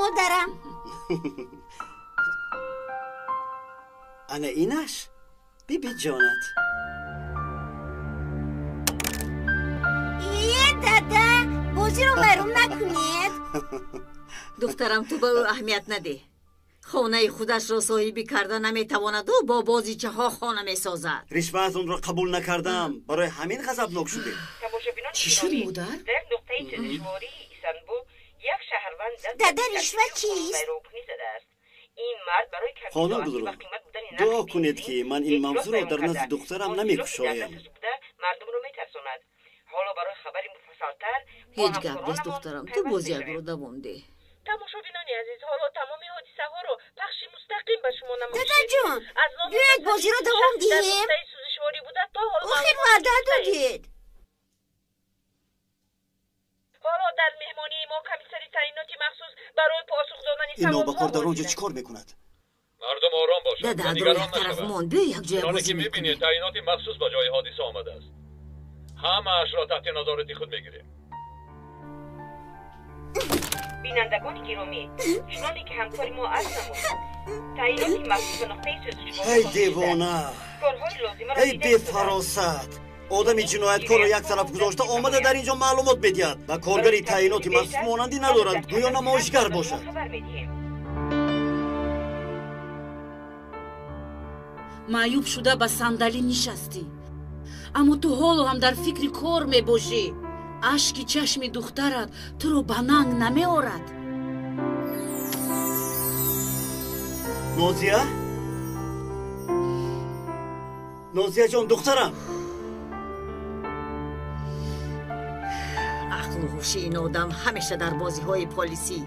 модарам. Ана инаш бибиҷонат. Е, дада, бозиро вайрон накунед. Духтарам, ту ба ӯ аҳамият надеҳ. Хонаи худашро соҳибӣ карда наметавонаду бо бозичаҳо хона месозад. Ришваатонро қабул накардам, барои ҳамин ғазабнок шудед. Чӣ шуд, модар? Дада, ришва чист? Хонум Гулрух, дуо кунед, ки ман ин мавзӯъро дар назди духтарам намекушоям. Ҳеҷ гап нест, духтарам, ту бозиятро давом деҳ. Тамошобинони азиз, ҳоло тамоми ҳодисаҳоро пахши мустақим ба шумо намоиш. Дадаҷон, биёед бозиро давом диҳем. Охир ваъда додед. Ҳоло дар меҳмонии мо комиссари таъиноти махсус барои посух додани Ин нобакор дар он ҷо чӣ кор мекунад? Мардум ором бошад. Дада, адро як тараф мон, биё якҷоя Чуноне бозӣ ки мебинед, мекунем. таъиноти махсус ба ҷои ҳодиса омадааст. Ҳамаашро таҳти назорати худ мегирем. Бинандагони гиромӣ, чуноне ки ҳамкори мо арз намуд, таъиноти махсус ба нуқтаи сӯзишворӣ Эй ҳозир шудааст. девона! Корҳои лозимаро Эй дида истодааст. бефаросат! Одами ҷинояткорро як тараф гузошта, омада дар ин ҷо маълумот медиҳад. Ба коргари таъиноти махсус монандӣ надорад, гӯё намоишгар бошад. Хабар медиҳем. Маъюб шуда ба сандалӣ нишастӣ, аммо ту ҳоло ҳам дар фикри кор мебошӣ. Ашки чашми духтарат туро ба нанг намеорад. Нозия, Нозияҷон, духтарам. Ақлу ҳуши ин одам ҳамеша дар бозиҳои полисӣ.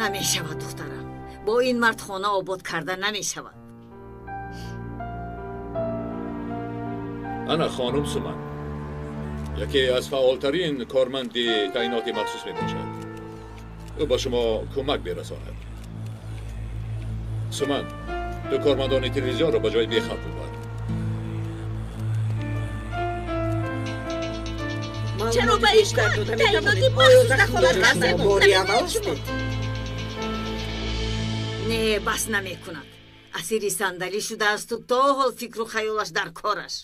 Намешавад, духтарам, бо ин мард хона обод карда намешавад. Ана хонум Суман, яке аз фаъолтарин корманди таъиноти махсус мебошад. Ӯ ба шумо кӯмак мерасонад. Суман, ту кормандони телевизионро ба ҷои бехавф бибар. Чаро ба ин кор таъиноти махсус дахолат кардем? Не, бас намекунад. Асири сандалӣ шудаасту то ҳол фикру хаёлаш дар кораш.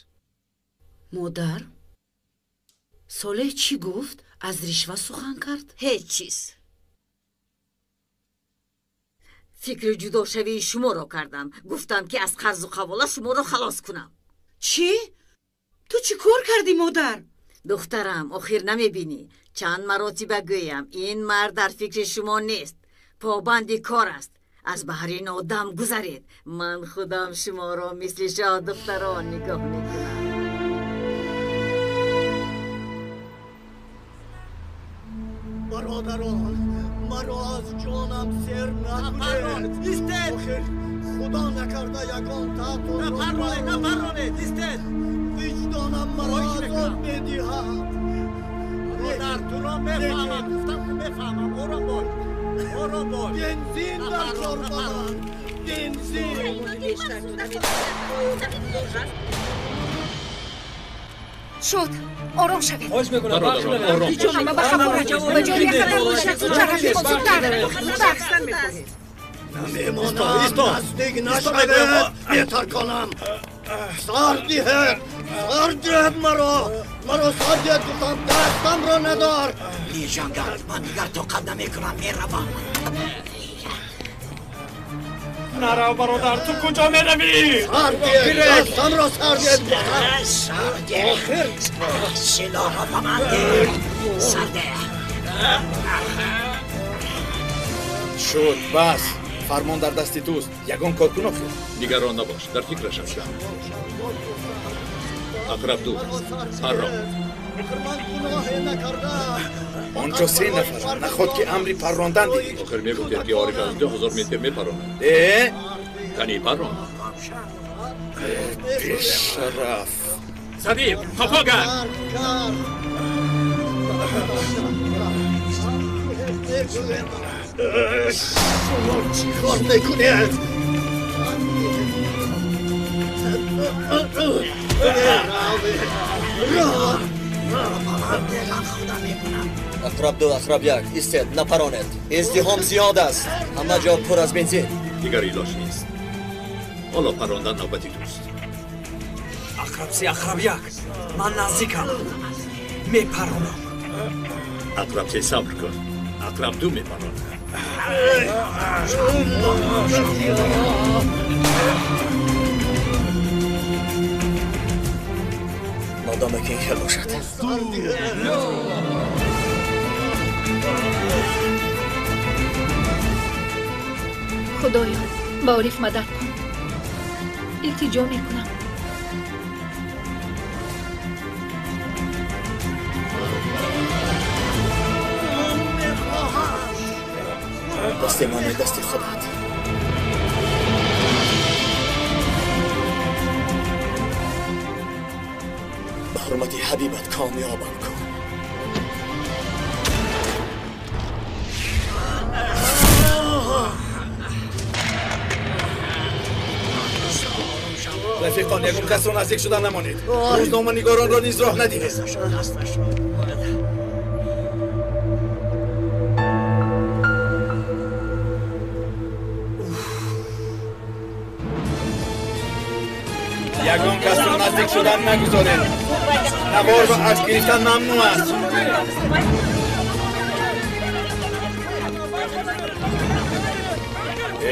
Модар, Солеҳ чӣ гуфт? Аз ришва сухан кард? Ҳеҷ чиз. Фикри ҷудошавии шуморо кардам. Гуфтам, ки аз қарзу қавола шуморо халос кунам. Чӣ? Ту чӣ кор кардӣ, модар? Духтарам, охир намебинӣ? Чанд маротиба гӯям, ин мард дар фикри шумо нест, побанди кор аст. Аз баҳри ин одам гузаред. Ман худам шуморо мисли шоҳдухтарон нигоҳ мекунам. Бародарон, маро аз ҷонам сер накунед. Истед! Охир худо накарда ягон таътонро Напарронед, напарронед, истед! Виҷдонам маро Хоҳиш азоб мекунам. медиҳад. Бародар, туро мефаҳмам, гуфтам ки мефаҳмам. Ором бош, ором бош. Бензин дар кор ба ман, бензин. Шуд, ором шавед. Хоҳиш мекунам. Бародарон, ором бошед. Ҳама ба хафора, ба ҷои хатар зудтар, зудтар, зудтар. Намемонам, наздик нашавед, метарконам. Сар диҳед, сар диҳед маро, маро сар диҳед гуфтам, дастамро надор. Меҷангад, ман дигар тоқат намекунам, меравам. Нарав, бародар, ту куҷо меравӣ? Сар диҳед, дастамро сар диҳед гуфтам. Сар деҳ, силоҳро ба ман деҳ, сар деҳ. Шуд, бас. Фармон дар дасти туст, ягон кор кун охир. Нигарон набош, дар фикраш ҳастам. Ақраб дур аст, паррон. Охир ман гуноҳе накардам. Он ҷо се нафар, наход ки амри паррондан диҳӣ? Охир мегуфтед, ки Ориф аз 2000 метр мепаронад. Э. Кани, паррон. Бешараф! Садиқ, қафо гард. Кард. Шумо чӣ кор мекунед? Ба ман деҳ, худам мекунам. Ақраб 2, Ақраб 1, истед, напаронед. Издиҳом зиёд аст. Ҳама ҷо пур аз бензин. Дигар илоҷ нест. Ҳоло парондан навбати туст. Ақраб 3, Ақраб 1, ман наздикам. Мепаронам. Ақраб 3, сабр кун. Ақраб 2 мепаронад. Модоме ки ин хел бошад. Худоё, ба Ориф мадад кун. Илтиҷо мекунам. Дасти ман дасти худат. Ба ҳурмати ҳабибат комёбам кун. Рафиқон, ягон касро наздик шуда намонед. Рӯзноманигоронро низ роҳ надиҳед. Ягон касро наздик шудан нагузоред. Навор ва акс гирифтан мамнӯъ аст.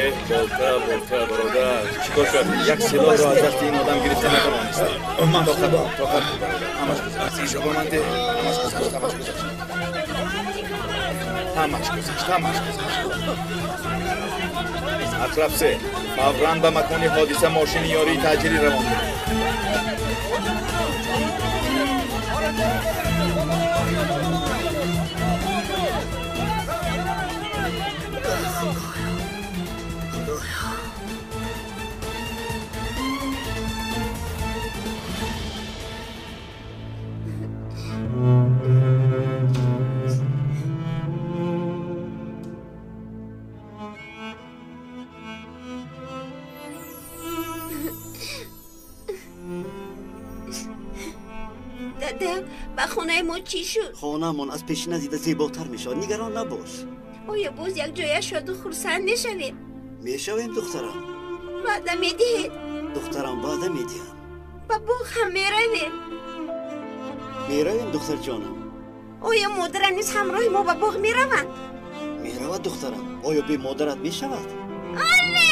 Эҳ, болта, болта, бародар, чӣ кор кардӣ? Як силоҳро аз дасти ин одам гирифта натавонистӣ. Ман тоқат, тоқат, бародар. Ҳамаш гузашт. Инҷо ба ман деҳ. Ҳамаш гузашт, ҳамаш гузашт. Ҳамаш гузашт, ҳамаш гузашт. Ақраб 3, фавран ба макони ҳодиса мошини ёрии таъҷилӣ равон кунед. Ба хонаи мо чӣ шуд? Хонаамон аз пешина дида зеботар мешавад. Нигарон набош. Оё боз як ҷоя шоду хурсанд мешавем? Мешавем, духтарам. Ваъда медиҳед? Духтарам, ваъда медиҳам. Ба боғ ҳам меравем? Меравем, духтарҷонам. Оё модарам низ ҳамроҳи мо ба боғ мераванд? Меравад, духтарам. Оё бе модарат мешавад? Оле!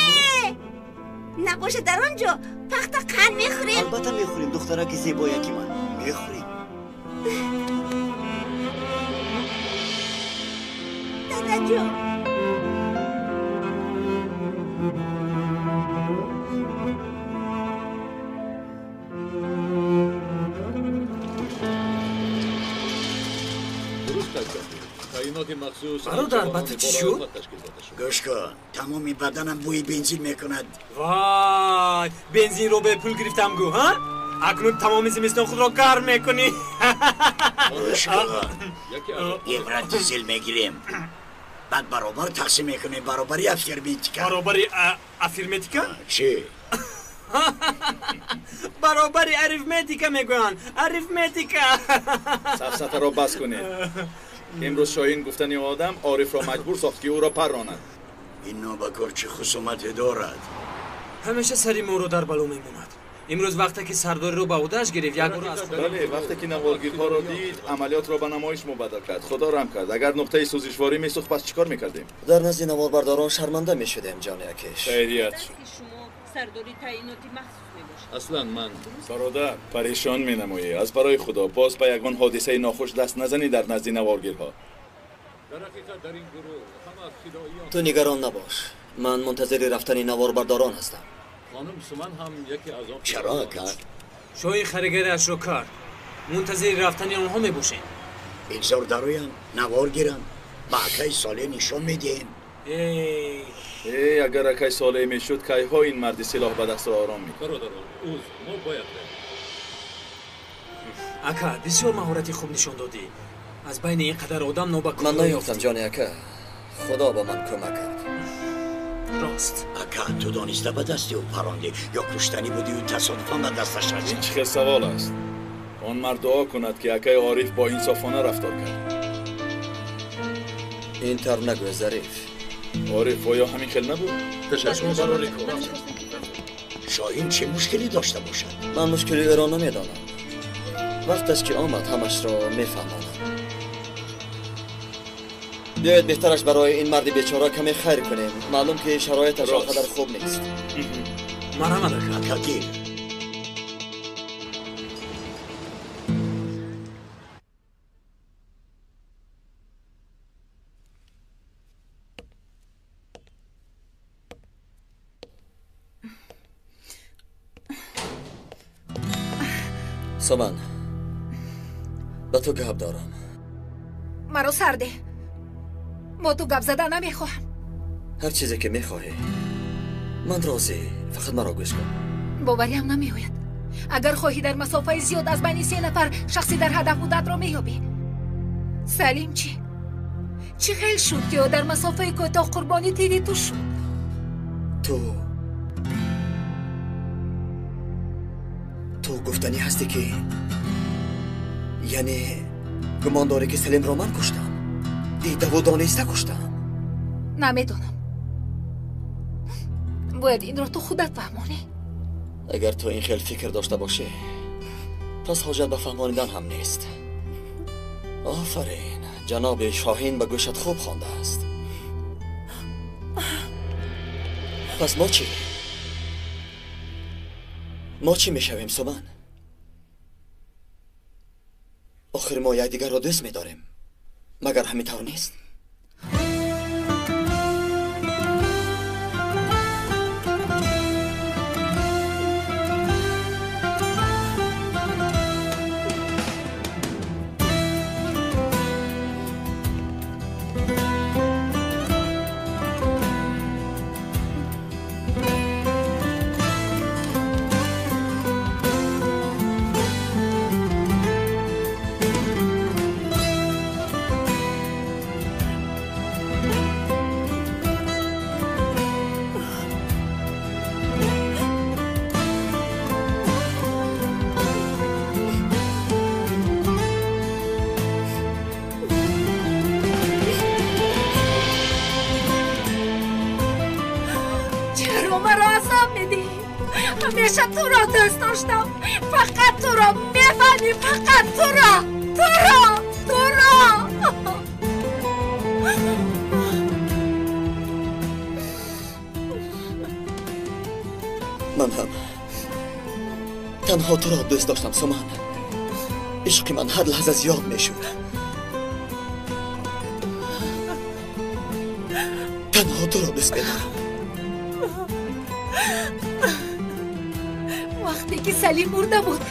Набошад, дар он ҷо пахта қанд мехӯрем. Албатта мехӯрем, духтараки зебояки ман. Мехӯрем. Дадаҷон. Бародар, ба ту чӣ шуд? Гӯш кун, тамоми баданам бӯи бензин мекунад. Вай, бензинро бепул гирифтам гӯ, ҳа? Акнун тамоми зимистон худро гарм мекунӣ. Гӯш кун, евро дизел мегирем. Баъд баробар тақсим мекунем, баробари афирметика. Баробари афирметика? Чӣ? Баробари арифметика мегӯянд. Арифметика. Сафсатаро бас кунед. Имрӯз Шоҳин гуфтани одам Орифро маҷбур сохт, ки ӯро парронад. Ин нобакор чӣ хусумате дорад? Ҳамеша сари моро дар бало мемонад. Имрӯз вақте ки сардориро ба ӯҳдааш гирифт, як бор аз бале, вақте ки наворгирҳоро дид, амалиётро ба намоиш мубаддал кард. Худо раҳм кард. Агар нуқтаи сӯзишворӣ месӯхт, пас чӣ кор мекардем? Дар назди наворбардорон шарманда мешудем, ҷони акеш. Хайрият шуд. Аслан ман бародар, парешон менамоӣ. Аз барои Худо боз ба ягон ҳодисаи нохуш даст назанӣ дар назди наворгирҳо. Ту нигарон набош. Ман мунтазири рафтани наворбардорон ҳастам. Хонум Суман ҳам яке аз он. Чаро ака? Шоҳи харигариашро кард. Мунтазири рафтани онҳо мебошем. Бигзор дароям, навор гирам, ба акаи Солеҳ нишон медиҳем. Эй, агар акаи Солеҳ мешуд, кайҳо ин марди силоҳ ба дастро ором мекард. Бародарон, узр, мо бояд равем. Ака, бисёр маҳорати хуб нишон додӣ. Аз байни ин қадар одам нобакор. Ман наёфтам, ҷони ака. Худо ба ман кӯмак кард. Рост. Ака, ту дониста ба дасти ӯ парондӣ ё куштанӣ будию тасодуфан ба дасташ расид? Ин чӣ хел савол аст? Он мард дуо кунад, ки акаи Ориф бо инсофона рафтор кард. Ин тавр нагӯ, Зариф. Ориф, оё ҳамин хел набуд? Ташаккур барои кор. Шоҳин чӣ мушкилӣ дошта бошад? Ман мушкили ӯро намедонам. Вақташ ки омад, ҳамашро мефаҳмонам. Биёед беҳтараш барои ин марди бечора каме хайр кунем. Маълум ки шароиташ он қадар хуб нест. Марҳамат, ака. Ака, гир. Суман, ба ту гап дорам. Маро сарде. Бо ту гап зада намехоҳам. Ҳар чизе ки мехоҳӣ, ман розӣ. Фақат маро гӯш кун. Бовариам намеояд. Агар хоҳӣ дар масофаи зиёд аз байни се нафар шахси дар ҳадаф будаатро меёбӣ. Салим чӣ? Чӣ хел шуд, ки ӯ дар масофаи кӯтоҳ қурбони тири ту шуд? Ту гуфтанӣ ҳастӣ ки яъне гумон дорӣ ки Салимро ман куштам? Дидаву дониста куштам? Намедонам. Бояд инро ту худат фаҳмонӣ. Агар ту ин хел фикр дошта бошӣ, пас ҳоҷат ба фаҳмонидан ҳам нест. Офарин, ҷаноби Шоҳин ба гӯшат хуб хондааст. Пас мо чӣ? Мо чӣ мешавем, Суман? Охир мо якдигарро дӯст медорем. Магар ҳамин тавр нест? ҳамеша туро дӯст доштам. Фақат туро мефаҳмӣ, фақат туро, туро, туро. Ман ҳам танҳо туро дӯст доштам, Суман. Ишқи ман ҳар лаҳза зиёд мешуд. Танҳо туро дӯст медорам. Вақте ки Салим мурда буд,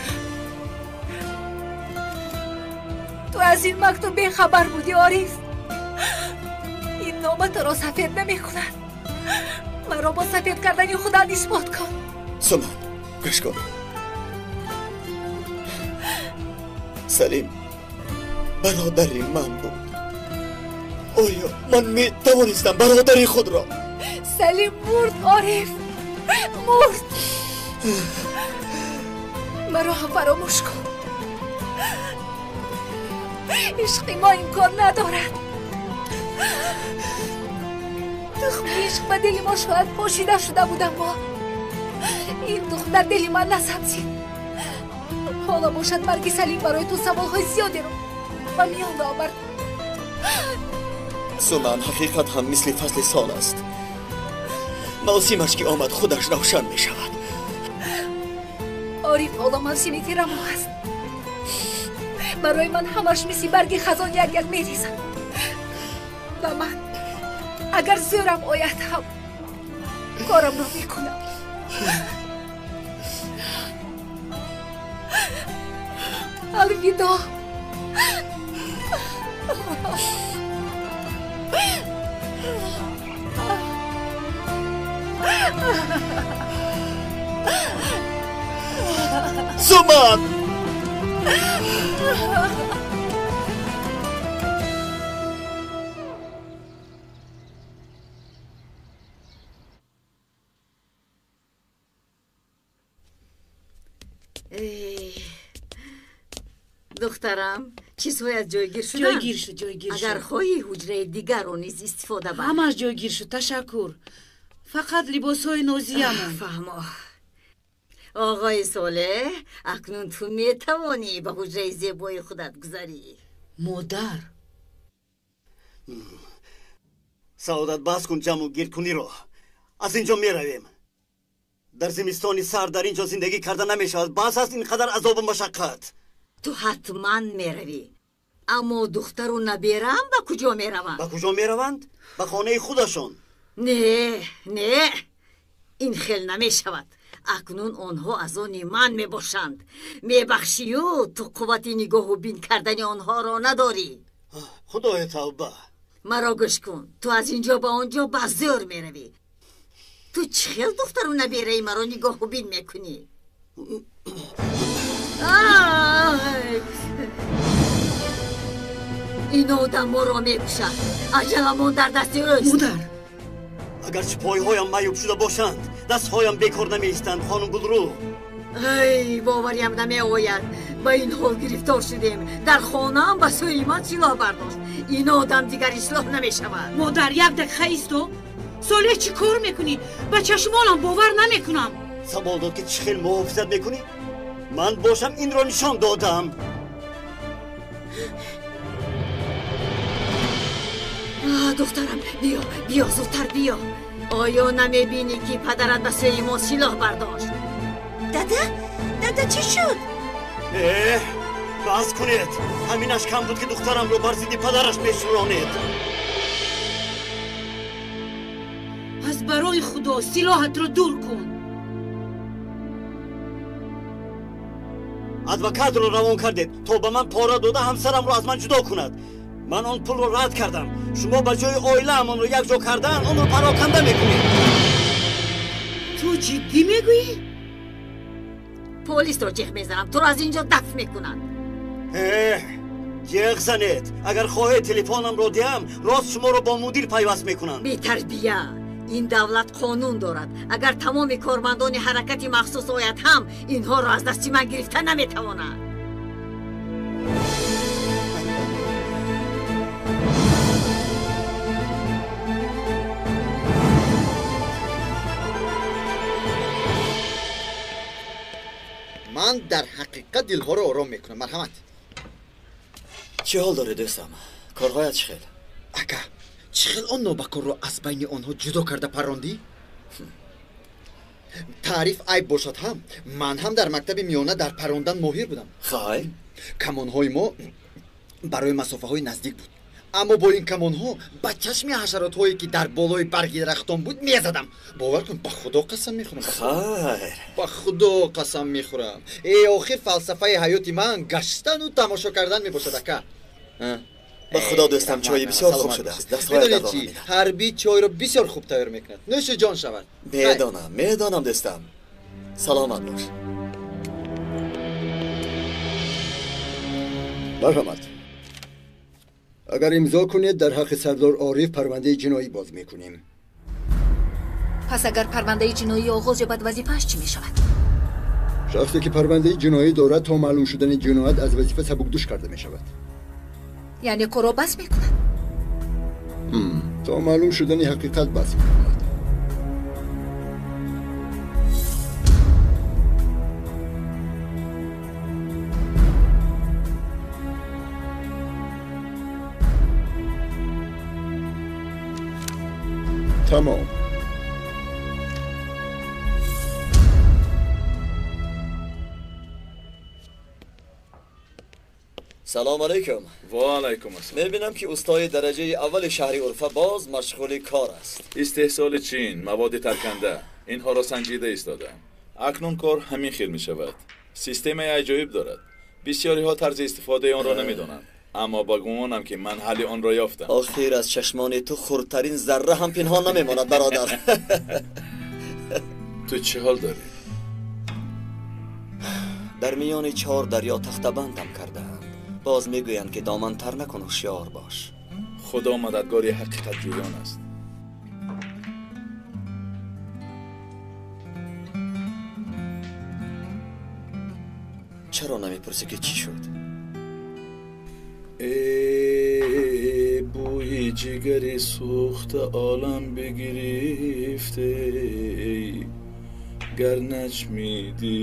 ту аз ин мактуб бехабар будӣ, Ориф. Ин нома туро сафед намекунад. Маро бо сафед кардани худат исбот кун. Суман, гӯш кун. Салим бародари ман буд. Оё ман метавонистам бародари худро? Салим мурд, Ориф, мурд. Маро ҳам фаромӯш кун. Ишқи мо имкон надорад. Тухми ишқ ба дили мо шояд пошида шуда буд, аммо ин тухм дар дили ман насабзид. Ҳоло бошад марги Салим барои ту саволҳои зиёдеро ба миён овард. Суман, ҳақиқат ҳам мисли фасли сол аст. Мавсимаш ки омад, худаш равшан мешавад. Ориф, ҳоло мавсими тирамоҳ аст. Барои ман ҳамаш мисли барги хазон як як мерезад. Ва ман агар зӯрам ояд ҳам корамро мекунам. Алвидо. Суман! Духтарам, Чизҳоят ҷойгир шуданд? Ҷойгир шуд, ҷойгир шуд. Агар хоҳӣ ҳуҷраи дигарро низ истифода бар. Ҳамааш ҷойгир шуд, ташаккур. Фақат либосҳои нозиямон. Фаҳмо. Оғои Солеҳ, акнун ту метавонӣ ба ҳуҷраи зебои худат гузарӣ. Модар. Саодат, бас кун ҷамъу гирдкуниро. Аз ин ҷо меравем. Дар зимистони сард дар ин ҷо зиндагӣ карда намешавад. Бас аст ин қадар азобу машаққат. Ту ҳатман меравӣ. Аммо духтару набераам ба куҷо мераванд? Ба куҷо мераванд? Ба хонаи худашон. Не, не, ин хел намешавад. Акнун онҳо аз они ман мебошанд. Мебахшию, ту қуввати нигоҳу бин кардани онҳоро надорӣ. Худои тавба. Маро гӯш кун. Ту аз ин ҷо ба он ҷо ба зӯр меравӣ. Ту чӣ хел духтару набераи маро нигоҳу бин мекунӣ? Ин одам моро мекушад. Аҷаламон дар дасти ӯст. Модар. Агарчи пойҳоям маъюб шуда бошанд, дастҳоям бекор намеистанд, хонум Гулрӯ. Ай, бовариам намеояд. Ба ин ҳол гирифтор шудем. Дар хонаам ба сӯи ман силоҳ бардошт. Ин одам дигар ислоҳ намешавад. Модар, як дақиқа исто. Солеҳ, чӣ кор мекунӣ? Ба чашмонам бовар намекунам. Савол дод, ки чӣ хел муҳофизат мекунӣ? Ман бошам инро нишон додам. Духтарам, биё, биё, зудтар биё. Оё намебинӣ, ки падарат ба сӯи мо силоҳ бардошт? Дада, дада, чӣ шуд? Эҳ, бас кунед. Ҳаминаш кам буд, ки духтарамро бар зидди падараш мешӯронед. Аз барои Худо силоҳатро дур кун. Адвокатро равон кардед, то ба ман пора дода ҳамсарамро аз ман ҷудо кунад. Ман он пулро рад кардам. Шумо ба ҷои оилаамонро якҷо кардан онро пароканда мекунед. Ту ҷиддӣ мегӯӣ? Полисро ҷеғ мезанам, туро аз ин ҷо дафт мекунанд. Эҳ, ҷеғ занед. Агар хоҳед телефонамро диҳам, рост шуморо бо мудир пайваст мекунанд. Бетарбия. Ин давлат қонун дорад. Агар тамоми кормандони ҳаракати махсус ояд ҳам, инҳоро аз дасти ман гирифта наметавонад. Ман дар ҳақиқат дилҳоро ором мекунам. Марҳамат. Чӣ ҳол дорӣ, дӯстам? Корҳоят чӣ хел? Ака, чӣ хел он нобакорро аз байни онҳо ҷудо карда паррондӣ? Таъриф айб бошад ҳам, ман ҳам дар мактаби миёна дар паррондан моҳир будам. Хайр. Камонҳои мо барои масофаҳои наздик буд. Аммо бо ин камонҳо ба чашми ҳашаротҳое, ки дар болои барги дарахтон буд, мезадам. Бовар кун, ба Худо қасам мехӯрам. Хайр. Ба Худо қасам мехӯрам. Э, охир фалсафаи ҳаёти ман гаштану тамошо кардан мебошад, ака. Ба Худо, дӯстам, чойи бисёр хуб шудааст. Дастҳоят Медонед чӣ? Ҳарбӣ чойро бисёр хуб тайёр мекунад. Нӯши ҷон шавад. Медонам, медонам, дӯстам. Саломат бош. Марҳамат. Агар имзо кунед, дар ҳаққи сардор Ориф парвандаи ҷиноӣ боз мекунем. Пас агар парвандаи ҷиноӣ оғоз ёбад, вазифааш чӣ мешавад? Шахсе ки парвандаи ҷиноӣ дорад, то маълум шудани ҷиноят аз вазифа сабукдӯш карда мешавад. Яъне корро бас мекунад? То маълум шудани ҳақиқат бас мекунад. Тамом. Салом алейкум. Ва алайкум ассалом. Мебинам, ки устои дараҷаи аввали шаҳри Урфа боз машғули кор аст. Истеҳсоли чин, маводи тарканда, инҳоро санҷида истодам. Акнун кор ҳамин хел мешавад. Системаи аҷоиб дорад. Бисёриҳо тарзи истифодаи онро намедонанд. Аммо ба гумонам, ки ман ҳалли онро ёфтам. Охир аз чашмони ту хурдтарин зарра ҳам пинҳон намемонад, бародар. Ту чӣ ҳол дорӣ? Дар миёни чор дарё тахтабандам кардаанд. Боз мегӯянд, ки доман тар накун, ҳушёр бош. Худо мададгори ҳақиқатҷӯён аст. Чаро намепурсӣ, ки чӣ шуд? Эй бӯи ҷигари сӯхта олам бигирифте, гар наҷмиди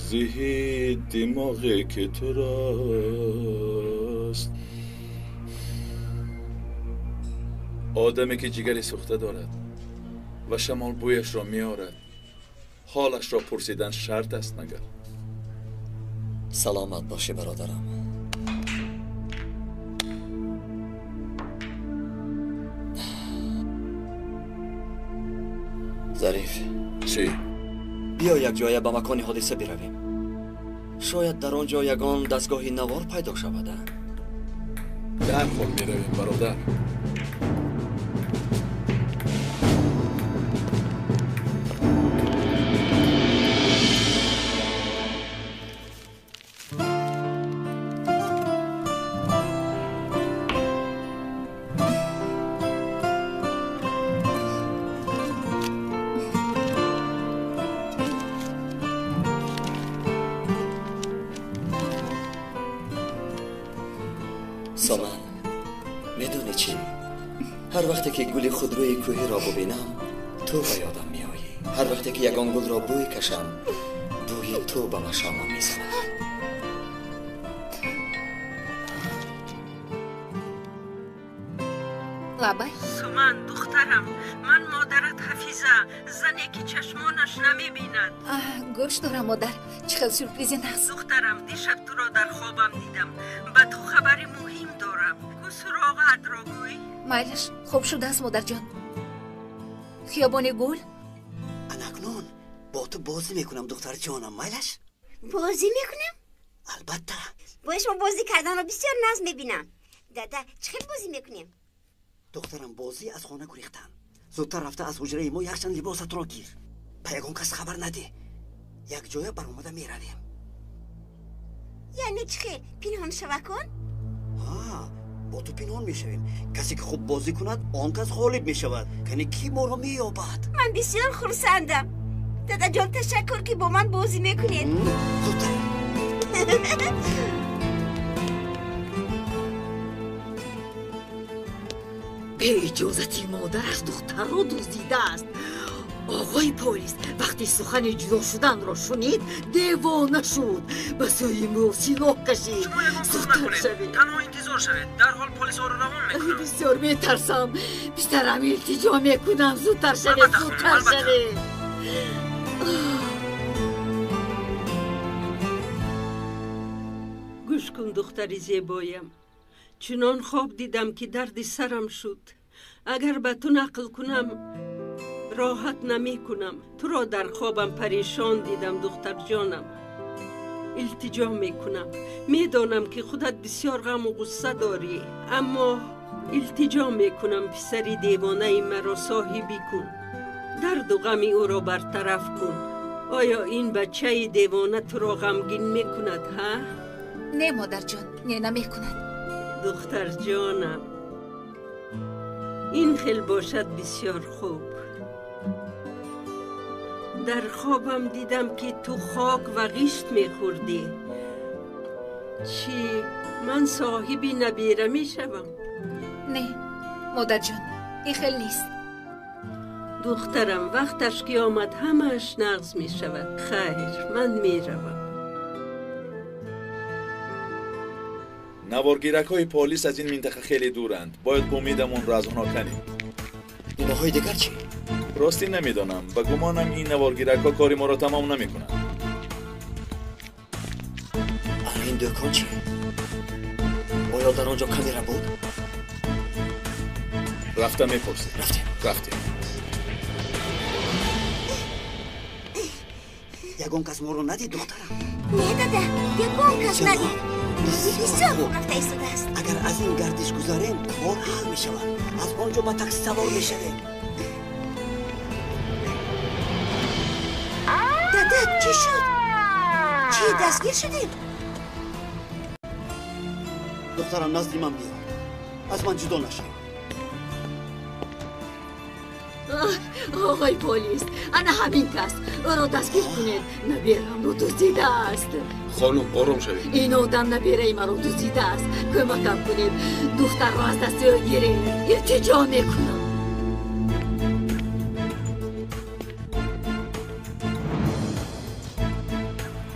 зиҳи димоғе ки турост. Одаме ки ҷигари сӯхта дорад ва шамол бӯяшро меорад, ҳолашро пурсидан шарт аст магар? Саломат бошӣ бародарам. Зариф. Чӣ? Биё якҷоя ба макони ҳодиса биравем. Шояд дар он ҷо ягон дастгоҳи навор пайдо шавад. Дарҳол меравем бародар. Соман, медонӣ чӣ? Ҳар вақте ки гули худрӯи кӯҳиро бубинам, ту ба ёдам меоӣ. Ҳар вақте ки ягон гулро бӯй кашам, бӯи ту ба машомам мезанад. Лабай? Суман, духтарам, ман модарат Ҳафиза, зане ки чашмонаш намебинад. Гӯш дорам, модар, чӣ хел сюрпризи нағз. Духтарам, дишаб туро дар хобам дидам. Ба ту хабари муҳим дорам. Ку суроғаатро гӯй. Майлаш, хоб шудааст, модарҷон. Хиёбони гул? Анакнун бо ту бозӣ мекунам, духтарҷонам, майлаш? Бозӣ мекунем? Албатта. Бо шумо бозӣ карданро бисёр нағз мебинам. Дада, чӣ хел бозӣ мекунем? Духтарам, бозӣ аз хона гурехтан. Зудтар рафта аз ҳуҷраи мо якчанд либосатро гир. Ба ягон кас хабар надеҳ. Якҷоя баромада меравем. Яъне чӣ хел? Пинҳон шава кун? Ҳа, бо ту пинҳон мешавем. Касе ки хуб бозӣ кунад, он кас ғолиб мешавад. Кане кӣ моро меёбад? Ман бисёр хурсандам. Дадаҷон, ташаккур ки бо ман бозӣ мекунед. Зудтар. Бе иҷозати модараш духтарро дуздидааст. Оғои полис вақти сухани ҷудо шуданро шунид, девона шуд. Ба сӯи мо силоҳ кашид. Шумо ягон кор накунед, танҳо интизор шавед. Дарҳол полисҳоро равон мекунам. Бисёр метарсам. Писарам, илтиҷо мекунам, зудтар шавед, зудтар шавед. Гӯш кун, духтари зебоям. Чунон хоб дидам ки дарди сарам шуд. Агар ба ту нақл кунам, роҳат намекунам. Туро дар хобам парешон дидам, духтарҷонам. Илтиҷо мекунам. Медонам ки худат бисёр ғаму ғусса дорӣ, аммо илтиҷо мекунам, писари девонаи маро соҳибӣ кун. Дарду ғами ӯро бартараф кун. Оё ин бачаи девона туро ғамгин мекунад, ҳа? Не, модарҷон, не, намекунад. Духтарҷонам, ин хел бошад бисёр хуб. Дар хобам дидам ки ту хок ва ғишт мехӯрдӣ. Чӣ, ман соҳиби набира мешавам? Не, модарҷон, ин хел нест. Духтарам, вақташ ки омад, ҳамааш нағз мешавад. Хайр, ман меравам. Наворгиракҳои полис аз ин минтақа хеле дуранд. Бояд умедамонро аз онҳо канем. Биноҳои дигар чӣ? Ростӣ намедонам. Ба гумонам ин наворгиракҳо кори моро тамом намекунанд. Ана ин дӯкон чӣ? Оё дар он ҷо камера буд? Рафта мепурсем. Рафтем. Рафтем. Ягон кас моро надид, духтарам? Не, дада, ягон кас надид. Бисёр хуб рафта истодааст. Агар аз ин гардиш гузарем, кор ҳал мешавад. Аз он ҷо ба такси савор мешавем. Дада, чӣ шуд? Чӣ, дастгир шудем? Духтарам, назди ман биё. Аз ман ҷудо нашав. Оғои полис, ана ҳамин кас. Ӯро дастгир кунед. Наберамро дуздидааст. Хонум, ором шавед. Ин одам набераи маро дуздидааст. Кӯмакам кунед. Духтарро аз дасти ӯ гиред. Илтиҷо мекунам.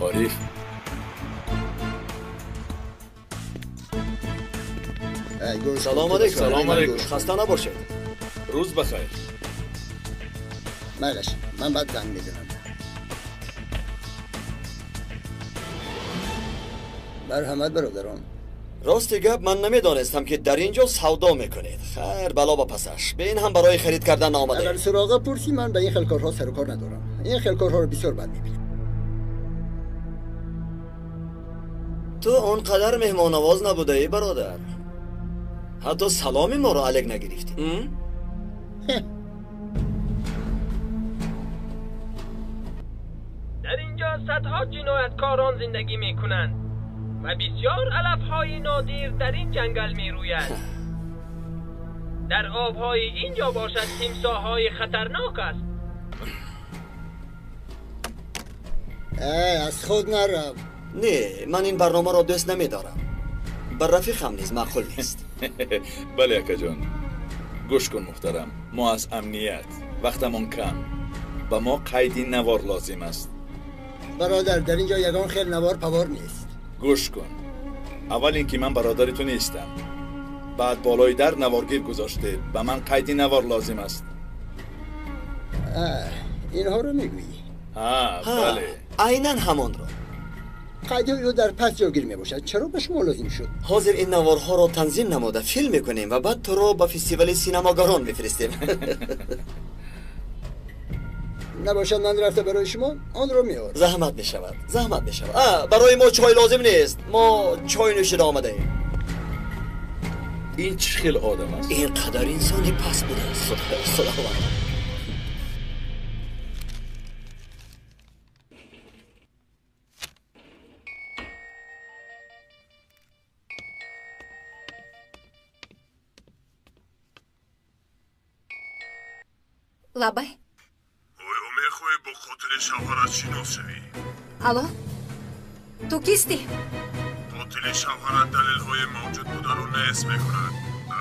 Ориф. Салом алейкум. Салом алейкум. Хаста набошед. Рӯз бахайр. Майлаш, ман баъд занг мезанам. Марҳамат, бародарон. Рости гап, ман намедонистам ки дар ин ҷо савдо мекунед. Хайр, бало ба пасаш. Ба ин ҳам барои харид кардан наомадаем. Агар суроға пурсӣ, ман ба ин хел корҳо сару кор надорам. Ин хел корҳоро бисёр бад мебинам. Ту он қадар меҳмоннавоз набудаӣ, бародар. Ҳатто саломи моро алек нагирифтӣ. Дар инҷо садҳо ҷинояткорон зиндагӣ мекунанд ва бисёр алафҳои нодир дар ин ҷангал мерӯяд. Дар обҳои инҷо бошад тимсоҳҳои хатарнок аст. Аз худ нарав. Не, ман ин барномаро дӯст намедорам. Ба рафиқам низ маъқул нест. Бале, акаҷон. Гӯш кун, муҳтарам, мо аз амният вақтамон кам. Ба мо қайди навор лозим аст. Бародар, дар ин ҷо ягон хел навор павор нест. Гӯш кун. Аввал ин ки ман бародари ту нестам. Баъд болои дар наворгир гузоштед. Ба ман қайди навор лозим аст. Инҳоро мегӯӣ? Бале. Айнан ҳамонро. Қайди ӯ дар пас ҷойгир мебошад. Чаро ба шумо лозим шуд? Ҳозир ин наворҳоро танзим намуда филм мекунем ва баъд туро ба фестивали синамогарон мефиристем. Набошад, ман рафта барои шумо онро меорам. Заҳмат мешавад, заҳмат мешавад. Барои мо чой лозим нест. Мо чой нӯшида омадаем. Ин чӣ хел одам аст? Ин қадар инсони паст будааст. Худованд. Лабай. Оё мехоҳӣ бо қотили шавҳарат шинос шавӣ? Алло, ту кистӣ? Қотили шавҳарат далелҳои мавҷуд бударо нест мекунад.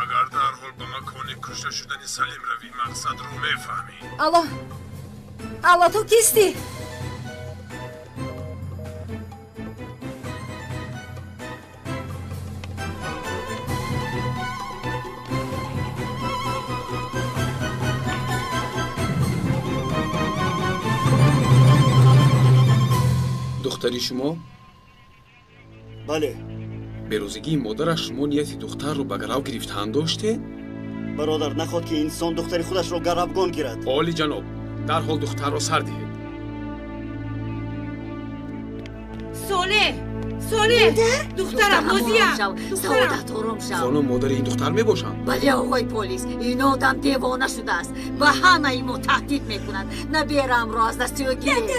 Агар дарҳол ба макони кушта шудани Салим равӣ, мақсадро мефаҳмӣ. Алло, алло, ту кистӣ? Духтари шумо? Бале. Берӯзигии модараш шумо нияти духтарро ба гарав гирифтан доштед? Бародар, нахоҳад ки инсон духтари худашро гаравгон гирад. Оли ҷаноб, дарҳол духтарро сар диҳед. Соле! Соле! Духтарам, Нозия! Саодат, ором шав. Хонум, модари ин духтар мебошанд? Бале, оғои полис, ин одам девона шудааст. Ба ҳамаи мо таҳдид мекунад. Набераамро аз дасти ӯ гиред.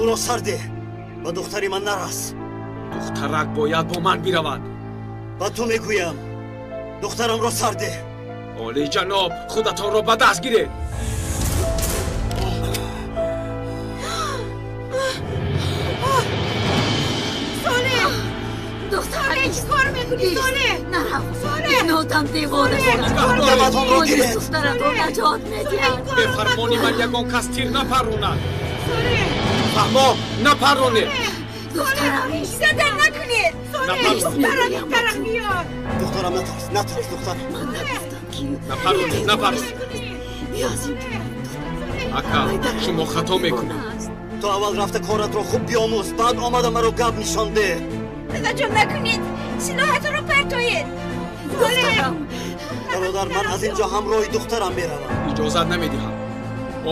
Ӯро сар деҳ, ба духтари ман нарас. Духтарак бояд бо ман биравад. Ба ту мегӯям, духтарамро сар деҳ. Оли ҷаноб, худатонро ба даст гиред. Соле! Духтарам, чӣ кор мекунӣ? Соле! Нарав. Ин одам девона шудааст. Духтаратро наҷот медиҳад. Бе фармони ман ягон кас тир напарронад. Фаҳмо, напарронед. Духтарам, задан накунед. Духтарам, ин тараф биёр. Духтарам, натарс, натарс, духтарам. Ман нагуфтам ки напарронед, напарронед. Биё аз ин ҷо. Ака, шумо хато мекунед. Ту аввал рафта коратро хуб биомӯз, баъд омада маро гап нишон деҳ. Дадаҷон, накунед. Силоҳатонро партоед. Духтарам. Бародар, ман аз ин ҷо ҳамроҳи духтарам меравам. Иҷозат намедиҳам.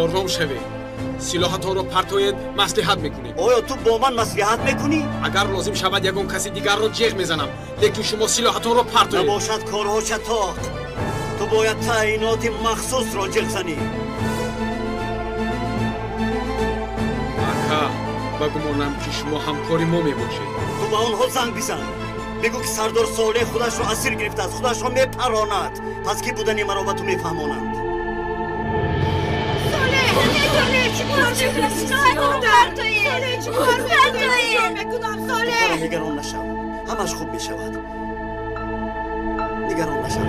Ором шавед. Силоҳатонро партоед, маслиҳат мекунем. Оё ту бо ман маслиҳат мекунӣ? Агар лозим шавад, ягон каси дигарро ҷеғ мезанам, лекин шумо силоҳатонро партоед. Набошад корҳо чатоқ. Ту бояд таъиноти махсусро ҷеғ занӣ. Ака, ба гумонам ки шумо ҳамкори мо мебошед. Ту ба онҳо занг бизан. Бигӯ ки сардор Солеҳ худашро асир гирифтааст, худашро мепаронад. Пас ки будани маро ба ту мефаҳмонанд. Солеҳ, медонӣ чӣ кор мекунам? Солеҳ, чӣ кор мекунам? Солеҳ, нигарон нашав, ҳамаш хуб мешавад. Нигарон нашав.